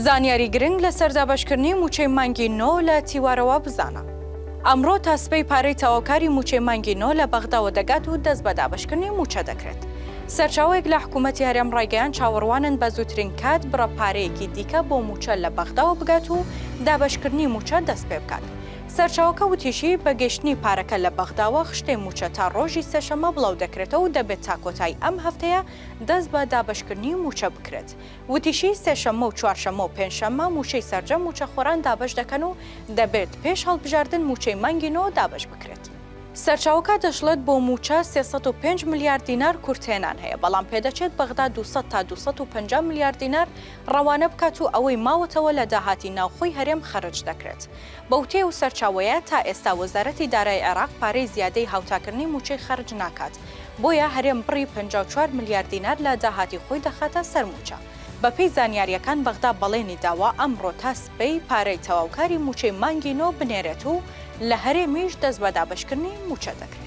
زانیاری گرنگ لەسەر دابەشکردنی مووچەی مانگی نۆ لە تیوارەوە بزانە. ئەمڕۆ تا سبەی پارەی تەواوکاری مووچەی مانگی نۆ لە بەغداوە دەگات و دەست بە دابەشکردنی مووچە دەکرێت. سەرچاوەیەک لە حکوومەتی هەرێم ڕایگەیاند چاوەڕوانن بە زووترین کات بڕە پارەیەکی دیکە بۆ مووچە لە بەغداوە بگات و دابەشکردنی مووچە دەست پێ بکات. سەرچاوەکە وتیشی، بە گەیشتنی پارەکە لە بەغداوە خشتەی مووچە تا ڕۆژی سێشەممە بڵاو دەکرێتەوە و دەبێت تا کۆتایی ئەم هەفتەیە دەست بە دابەشکردنی مووچە بکرێت. وتیشی، سێشەممە و چوارشەممە و پێنجشەممە مووچەی سەرجەم مووچەخۆران دابەش دەکەن و دەبێت پێش هەڵبژاردن مووچەی مانگی نۆ دابەش بکرێت. سەرچاوەکە دەشڵێت، بۆ مووچە 305 ملیار دینار کورتهێنان هەیە، بەڵام پێدەچێت بەغدا 200 تا 250 ملیار دینار ڕەوانە بکات و ئەوەی ماوەتەوە لە داهاتی ناوخۆی هەرێم خەرج دەکرێت. بەوتەی ئەو سەرچاوەیە، تا ئێستا وەزارەتی دارایی عێراق پارەی زیادەی هاوتاکردنی مووچەی خەرج ناکات، بۆیە هەرێم بڕی 54 ملیار دینار لە داهاتی خۆی دەخاتە سەر مووچە. بەپێی زانیارییەکان بەغدا بەڵێنی داوە ئەمڕۆ تا سبەی پارەی تەواوکاری مووچەی مانگی نۆ بنێرێت و لە هەرێمیش دەست بە دابەشکردنی مووچە دەکرێت.